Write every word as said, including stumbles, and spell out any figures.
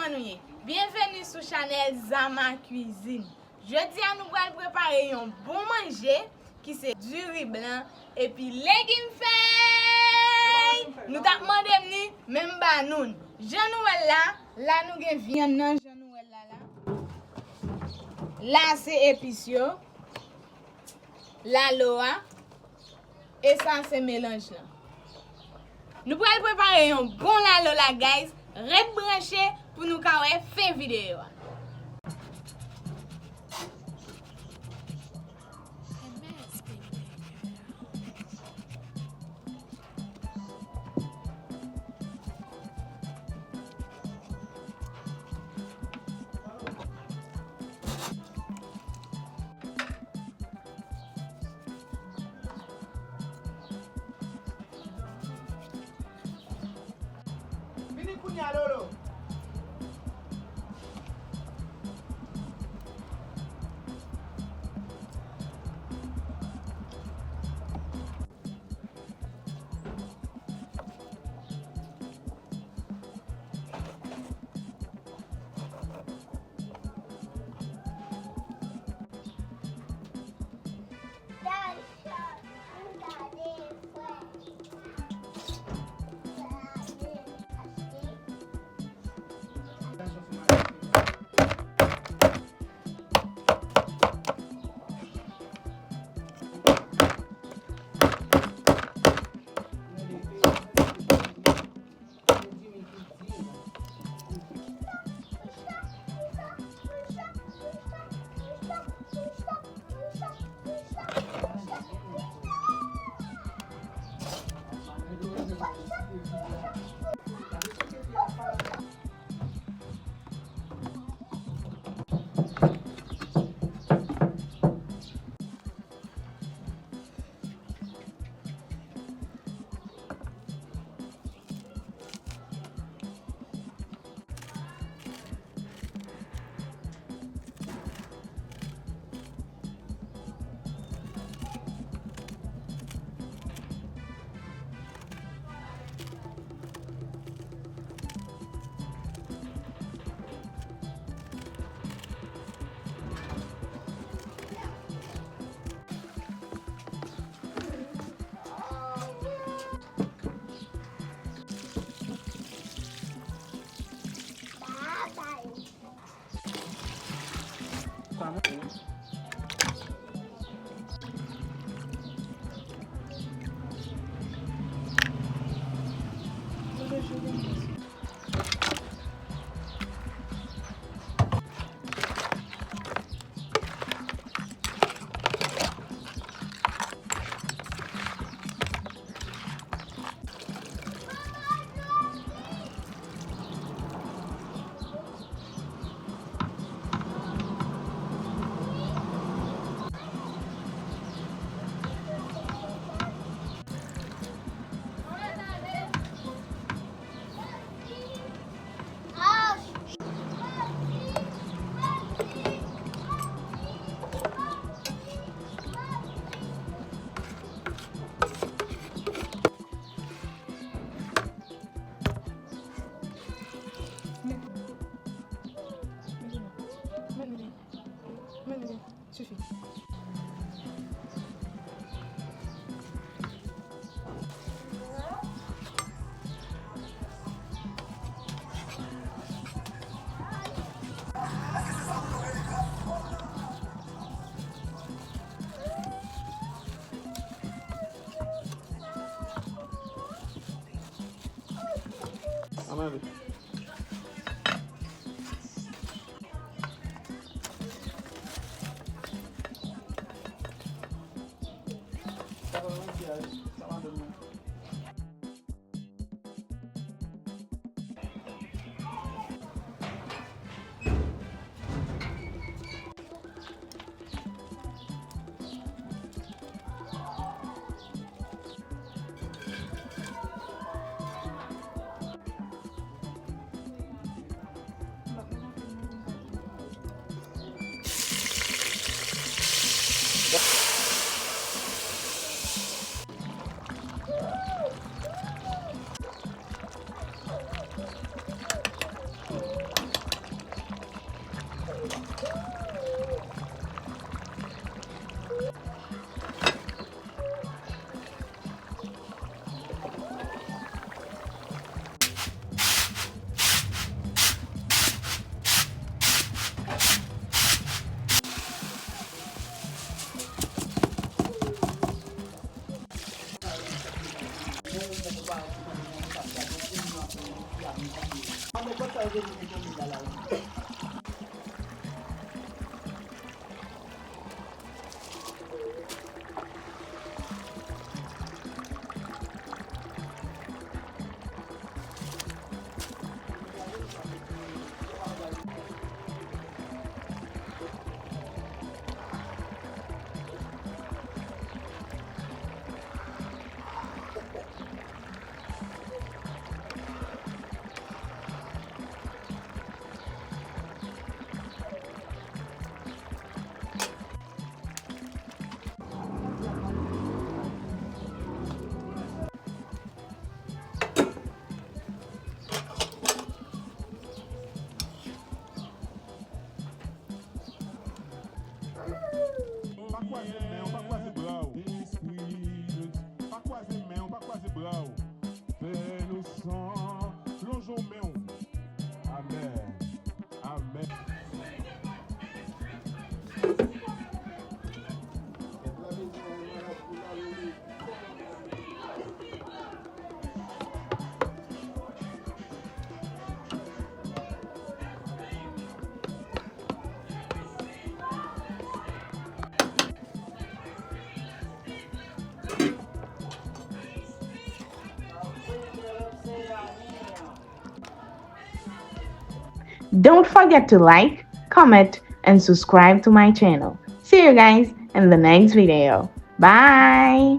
Kòman nou ye? Byenveni sou chanèl Zama Cuisine. Jodi a nou pral prepare yon bon manje ki se diri blan epi legim fèy. Nou t ap mande m li, men m ba nou l. Jan nou wè l la, la nou gen vyann nan, jan nou wè l la la. La se epis yo. Lalo a. E sa se melanj lan. Nou pral prepare yon bon lalo la, guys. Ret branche pou nou ka wè fen videyo a. Vini kounye a, Lolo. Sifi. Amen. Pa kwaze men w, pa kwaze bra w. Pa kwaze men w, pa kwaze bra w. Fè leson, lonje w men w. Amèn. Amèn. Don't forget to like, comment, and subscribe to my channel. See you guys in the next video. Bye!